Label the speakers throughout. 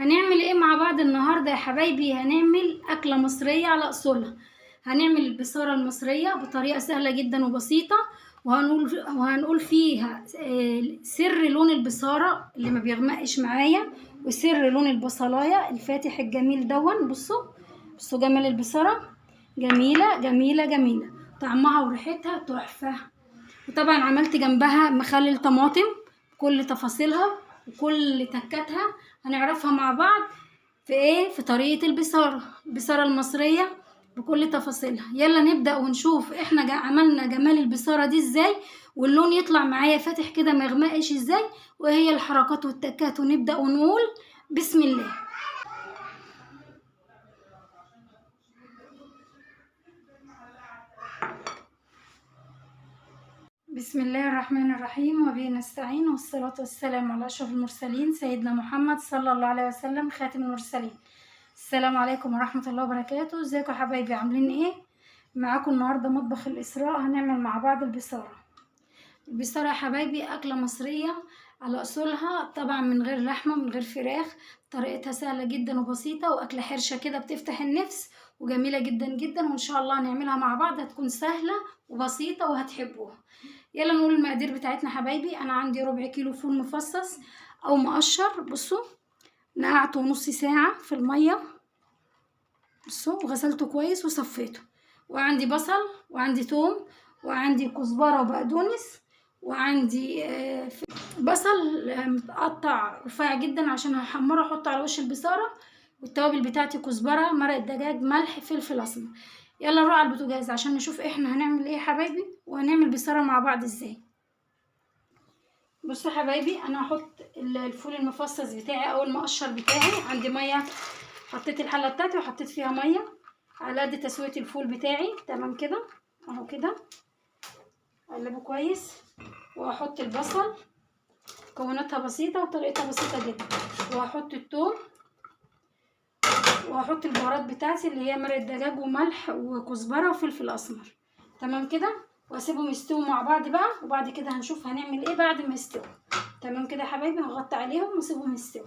Speaker 1: هنعمل ايه مع بعض النهارده يا حبايبي؟ هنعمل اكله مصرية على اصولها. هنعمل البصاره المصرية بطريقة سهلة جدا وبسيطة، وهنقول فيها سر لون البصاره اللي ما بيغمقش معايا، وسر لون البصلايه الفاتح الجميل دون. بصوا بصوا جمال البصاره، جميلة جميلة جميلة، طعمها وريحتها تحفة. وطبعا عملت جنبها مخلل طماطم بكل تفاصيلها وكل تكاتها، هنعرفها مع بعض في ايه، في طريقة البصارة، البصارة المصرية بكل تفاصيلها. يلا نبدأ ونشوف احنا عملنا جمال البصارة دي ازاي، واللون يطلع معايا فاتح كده ما يغمقش ازاي، وهي الحركات والتكات. ونبدأ ونقول بسم الله. بسم الله الرحمن الرحيم، وبه نستعين، والصلاة والسلام على أشرف المرسلين سيدنا محمد صلى الله عليه وسلم خاتم المرسلين. السلام عليكم ورحمة الله وبركاته. ازيكم يا حبايبي، عاملين ايه؟ معاكم النهاردة مطبخ الإسراء. هنعمل مع بعض البصارة. البصارة يا حبايبي أكلة مصرية على أصولها، طبعا من غير لحمة من غير فراخ، طريقتها سهلة جدا وبسيطة، وأكلة حرشة كده بتفتح النفس وجميلة جدا جدا، وإن شاء الله هنعملها مع بعض، هتكون سهلة وبسيطة وهتحبوها. يلا نقول المقادير بتاعتنا حبايبي. انا عندي ربع كيلو فول مفصص او مقشر، بصوا نقعته نص ساعة في المية، بصوا وغسلته كويس وصفيته. وعندي بصل، وعندي توم، وعندي كزبرة وبقدونس، وعندي بصل متقطع رفيع جدا عشان هحمره احطه على وش البصارة. والتوابل بتاعتي كزبرة، مرق دجاج، ملح، فلفل اسمر. يلا نروح على البوتاجاز عشان نشوف احنا هنعمل ايه يا حبايبي، وهنعمل بصارة مع بعض ازاي. بصوا يا حبايبي، انا هحط الفول المفصص بتاعي او المقشر بتاعي. عندي مية، حطيت الحلة بتاعتي وحطيت فيها مية على قد تسويه الفول بتاعي، تمام كده اهو كده. اقلبه كويس واحط البصل. مكوناتها بسيطة وطريقتها بسيطة جدا. وهحط الثوم، وهحط البهارات بتاعتي اللي هي مرق دجاج وملح وكزبره وفلفل اسمر، تمام كده. واسيبهم يستووا مع بعض بقى، وبعد كده هنشوف هنعمل ايه بعد ما يستووا. تمام كده يا حبايبي، هغطي عليهم واسيبهم يستووا.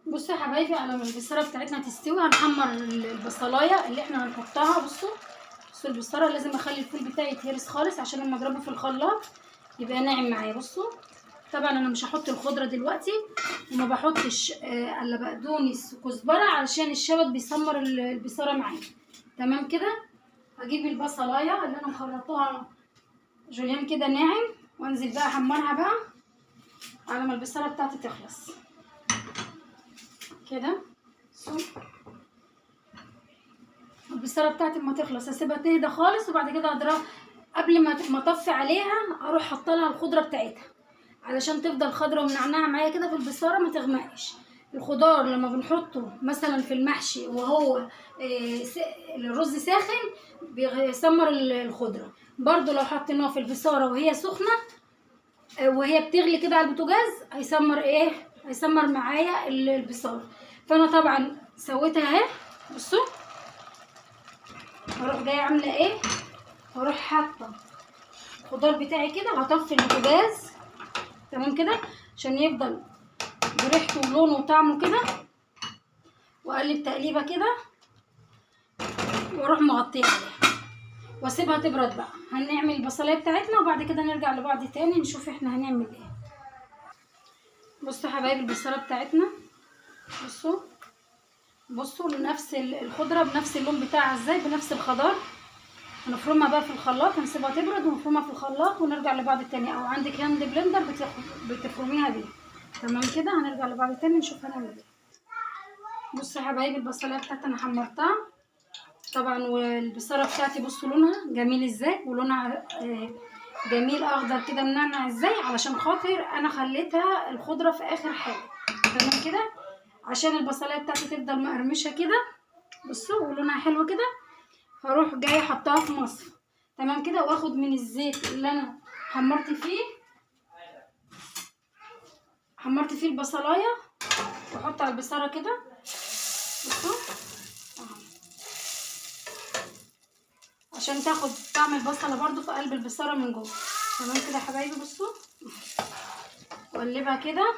Speaker 1: بصوا يا حبايبي، على ما البصاره بتاعتنا تستوي هنحمر البصلايه اللي احنا هنحطها. بصوا بصوا البصاره لازم اخلي الفول بتاعي يتهرس خالص عشان لما اضربه في الخلاط يبقى ناعم معايا. بصوا طبعا انا مش هحط الخضرة دلوقتي، وما بحطش الا بقدونس وكزبره علشان الشبت بيسمر البصاره معايا، تمام كده. هجيب البصلايه اللي انا مخرطاها جوليان كده ناعم، وانزل بقى احمرها بقى على ما البصاره بتاعتي تخلص كده. بصوا البصاره بتاعتي ما تخلص هسيبها تهدى خالص، وبعد كده اضربها قبل ما اطفي عليها اروح حاطه لها الخضرة بتاعتها علشان تفضل خضرة ومنعنعه معايا كده في البصاره ما تغمقش. الخضار لما بنحطه مثلا في المحشي وهو الرز ساخن بيسمر الخضرة، برضو لو حطيناه في البصاره وهي سخنة وهي بتغلي كده على البوتاجاز هيسمر ايه، هيسمر معايا البصاره. فانا طبعا سويتها اهي. بصوا هروح جاية عامله ايه، هروح حاطه الخضار بتاعي كده، هطفي البوتاجاز تمام كده عشان يفضل بريحته ولونه وطعمه كده، واقلب تقليبه كده واروح مغطيه عليها واسيبها تبرد بقى. هنعمل البصلايه بتاعتنا وبعد كده نرجع لبعض تاني نشوف احنا هنعمل ايه. بصوا يا حبايبي البصله بتاعتنا، بصوا بصوا لنفس الخضرة بنفس اللون بتاعها ازاي، بنفس الخضار. هنفرمها بقى في الخلاط، هنسيبها تبرد ونفرمها في الخلاط ونرجع لبعض تاني، او عندك hand blender بتفرميها بيه، تمام كده. هنرجع لبعض تاني نشوف هنعمل ايه. بصوا يا حبايبي البصلايه بتاعتي انا حمرتها طبعا، والبصاره بتاعتي بصوا لونها جميل ازاي، ولونها جميل اخضر كده منعنع ازاي، علشان خاطر انا خليتها الخضرة في اخر حاجة، تمام كده، عشان البصلايه بتاعتي تفضل مقرمشه كده. بصوا ولونها حلو كده. هروح جاية حطاها في مصفى، تمام كده، واخد من الزيت اللي انا حمرت فيه البصلايه، واحط على البصاره كده. بصوا اهو عشان تاخد طعم البصله برضو في قلب البصاره من جوه، تمام كده يا حبايبي. بصوا واقلبها كده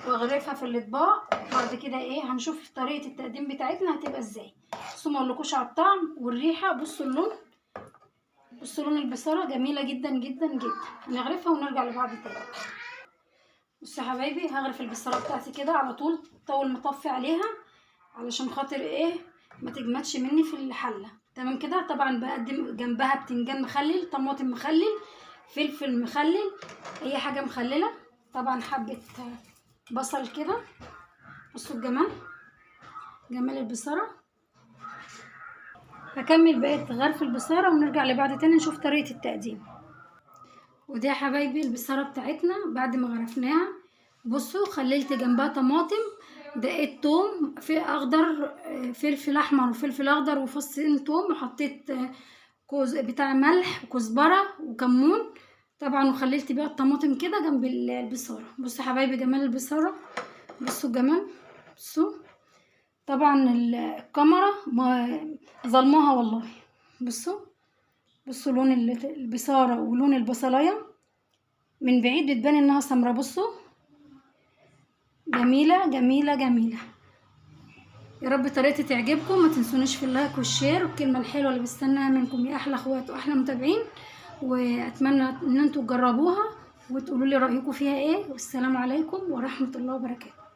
Speaker 1: واغرفها في الاطباق. بعد كده ايه هنشوف طريقه التقديم بتاعتنا هتبقى ازاي. بصوا ما اقولكوش على الطعم والريحه. بصوا اللون، بصوا لون البصاره جميلة جدا جدا جدا. نغرفها ونرجع لبعض تاني. بصوا يا حبايبي هغرف البصاره بتاعتي كده على طول، طول مطفي عليها علشان خاطر ايه ما تجمدش مني في الحلة. تمام كده. طبعا بقدم جنبها بتنجان مخلل، طماطم مخلل، فلفل مخلل، اي حاجة مخلله. طبعا حبه بصل كده. بصوا الجمال، جمال البصاره. هكمل بقية غرف البصاره ونرجع لبعض تاني نشوف طريقه التقديم. ودي يا حبايبي البصاره بتاعتنا بعد ما غرفناها. بصوا خللت جنبها طماطم، دقيت توم في اخضر، فلفل احمر وفلفل اخضر وفصين توم، وحطيت كوز بتاع ملح وكزبره وكمون طبعا، وخللت بقى الطماطم كده جنب البصاره. بصوا يا حبايبي جمال البصاره، بصوا الجمال. بصوا طبعا الكاميرا ما ظلمها والله. بصوا بصوا لون البصاره ولون البصلايه من بعيد بتبان انها سمرة. بصوا جميلة جميلة جميلة. يا رب طريقتي تعجبكم. ما تنسونيش في ال like وال share والكلمة الحلوة اللي بستناها منكم يا احلى اخوات واحلى متابعين. واتمنى ان انتوا تجربوها وتقولوا لي رايكم فيها ايه. والسلام عليكم ورحمة الله وبركاته.